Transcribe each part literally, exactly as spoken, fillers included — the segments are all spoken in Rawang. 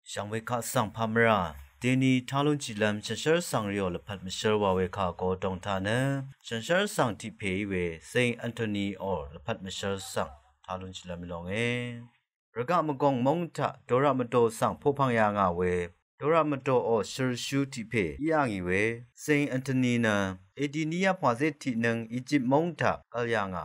Shvngbe kaq svng pamvrà deni talun chìlvm shànshér svng rìò lvpat mvshvr wa we kà go dòng taq nø shànshér svng tiq pè í we Saint Anthony ò lvpat mvshvr svng talun chìlvm í longe. Rvgaq mvgòng móng taq doraq mvdò svng poqpv̀ng yà ngà we doraq mvdòò shø̀rshú tiq pè í yà ngì we Saint Anthony nø edi ní yá pwàcé tiq nøng Egypt móng taq vl yà ngà.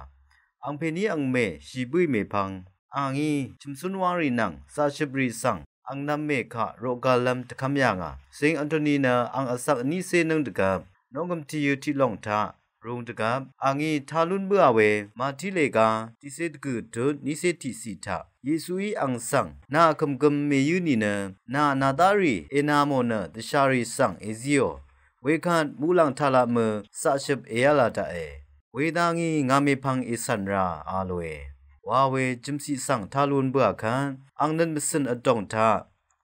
Angpèní angmè shì bǿì mèpvng a ngí chø̀mcún wá rì nvng zaqshøp rì svng ang nvmmè kaq roqgalvm dvkv́m yà ngà. Saint Anthony nø ang vsvk vnícé nǿng dvgvp nongkø̀m tìyø tiq lòng taq rung dvgvp a ngí tá lún bǿà we màtí lèga tiqcé dvgø̀ tut nícé tiqcì taq Yesuí ang svng nà vkø̀m gøm mèyǿ nìnø nà nàdá rì ènamò nø dvshà rì svng èzíò. Wekvt muqlàng taq laq mø zaqshøp èyv́la daqe. Wedá ngí ngà mèpvng ècv̀n rà a lòe wa we jø̀mciq svng tá lún bǿà kvt ang nøt mvcø̀n vdòng taq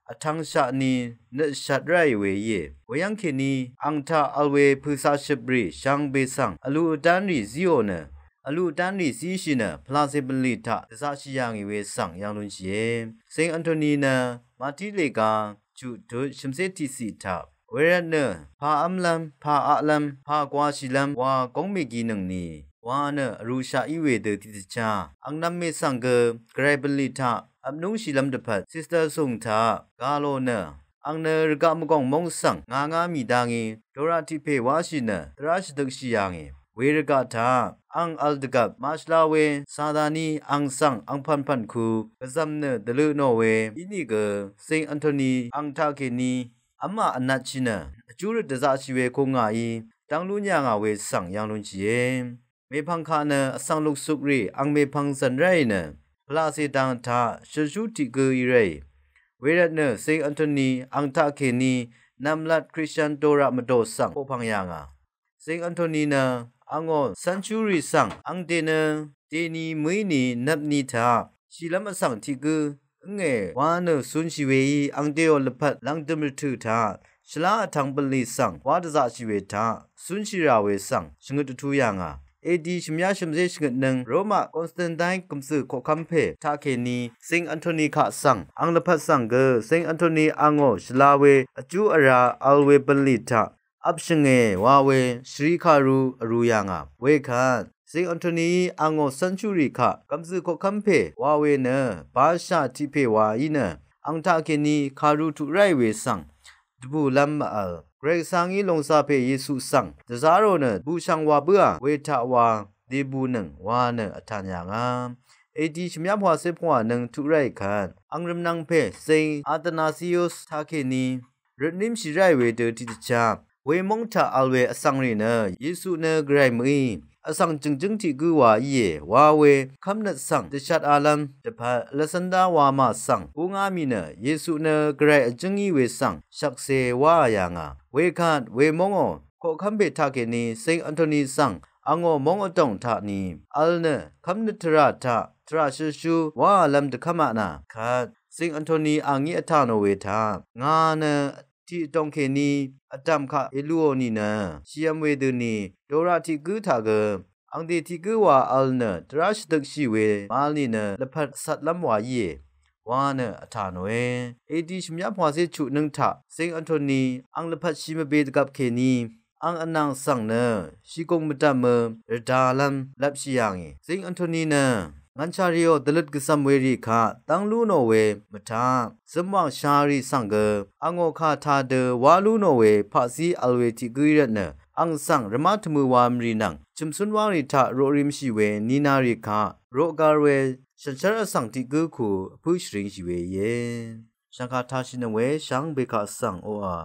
vtv̄ngshaq ni nøtshat ráì we íe. Weyv́ng kèní ang taq vl we pø̀saqshøp rì shvngbe svng vlu vdán rì zíò nø vlu vdán rì zíshì nø pvlacè bvlì taq dvzaqshì yà ngì we svng yv̄ng lunshìe. Saint Anthony nø màtí lèga chuq tut shø̀mcé tiqcì taq wervtnø pà v́mlv́m pà aqlv́m pà gwāshìlv́m wa góng mèginøngni wa nø vrūshaq í we dø tiqdvchá ang nvmmè svng gø gvray bvlì taq vpnúngshìlv́m dvpvt Sister Sùng taq gà lò nø ang nø rvgaq mvgòng móng svng ngà ngá mì dá ngí doraq tiq pè wáshì nø tvrá shvdøkshì yà ngì. Wervgaq taq ang vl dvgvp màshvla we Sataní ang svng angpv̀npv̀n ku gvzv̀m nø dvlø nò we ínìgø Saint Anthony ang taqkèní v́mà vnatshì nø vjú røt dvzaqshì we kū ngàí dv́ng lún yà ngà we svng yv̄ng lunshìe. Mèpvng kaq nø vsvng luksukrì ang mèpvng zv̀n ráì nø pvlaqcè dang taq shø̀lshú tiq gǿ í ráì. Wervtnø Saint Anthony ang taqkèní nv̀mlat Christian doraq mvdò svng poqpv̀ng yà ngà. Saint Anthony nø angò cv́nshúrì svng angde nø deni mø̀í ni nvpni taq shìlv́m vsvng tiq gǿ ǿngè wa nø cunshì weí angdeò lvpat lv̀ngdø̀m rvtø̀ taq shvlá vtv̄ng bvlì svng wá dvzaqshì we taq cunshì rà we svng shvngøt dvtú yà ngà. Edi shvmyá shvmzé shvngøtnøng Roma Constantine gv̀mzø̀ koqkv́m pè taqkèní Saint Anthony kaq svng ang lvpat svng gø Saint Anthony angò shvla we vjú vrā vl we bvlì taq vpshø̀nge wa we shvri kàru vrū yà ngà. Wekvt Saint Anthonyí angò cv́nshúrì kaq gv̀mzø̀ koqkv́m pè wa we nø bashà tiq pè wa í nø ang taqkèní kàru tuq ráì we svng dvbùlv́m mvvl Gvray Gvsvngí lòngzà pè Yesu svng dvzá rò nø bùshv̀ng wa bǿà we taq wa dèbùnøng wa nø vtàn yà ngà. Edi shvmyá pvwàcé pvwànøng tuq ráì kvt ang rvmnvng pè Saint Athanasius taqkèní røtnímshì ráì we dø tiqdvchá we móng taq vl we vsvng rì nø Yesu nø gvray mø̀í vsvng jø̀ngjǿng tiq gǿ wa íe wa we kv́mnøt svng dvshat alv́m dvpvt Alexander wamà svng búngá mì nø Yesu nø gvray vjǿng í we svng shvkse wáà yà ngà. Wekvt we móngò koqkv́m pè taqkèní Saint Anthony svng angò móng vdòng taq ni vl nø kv́mnøt tvrà taq tvrà shøshú wáàlv́m dvkv́maq nà kvt Saint Anthony angí vtà nò we taq ngà nø tiq vdòng kèní vdv̀m kaq èluò nìnø shìv̄m wedøni doraq tiq gǿ taq gø angdè tiq gǿ wa vl nø tvrá shvdøkshì we màvl nìnø lvpat vcatlv́m wa íe wa nø vtà nòe. Edi shvmyá pvwàcé chuq nǿng taq Saint Anthony ang lvpat shì mvbe dvgvp kèní ang vnàng svng nø shìgùng mvdv̀mø rvdalv́m lvpshì yà ngì. Saint Anthony nø ngv̀nshà rìò dvløt gvzv̀m werì kaq dv́ng lú nò we mvtaq zømwàng sharì svng gø angò kà tadø wá lú nò we paqzí vl we tiq gǿ í rvtnø ang svng rvmá tvmø wa mvrì nvng chø̀mcún wángrì taq roqrimshì we ninarì kaq roqgar we shànshér vsvng tiq gǿ ku vpǿ shvringshì we íe. Shv̀ngkà tashìnøng we shvngbe kaq svng oqà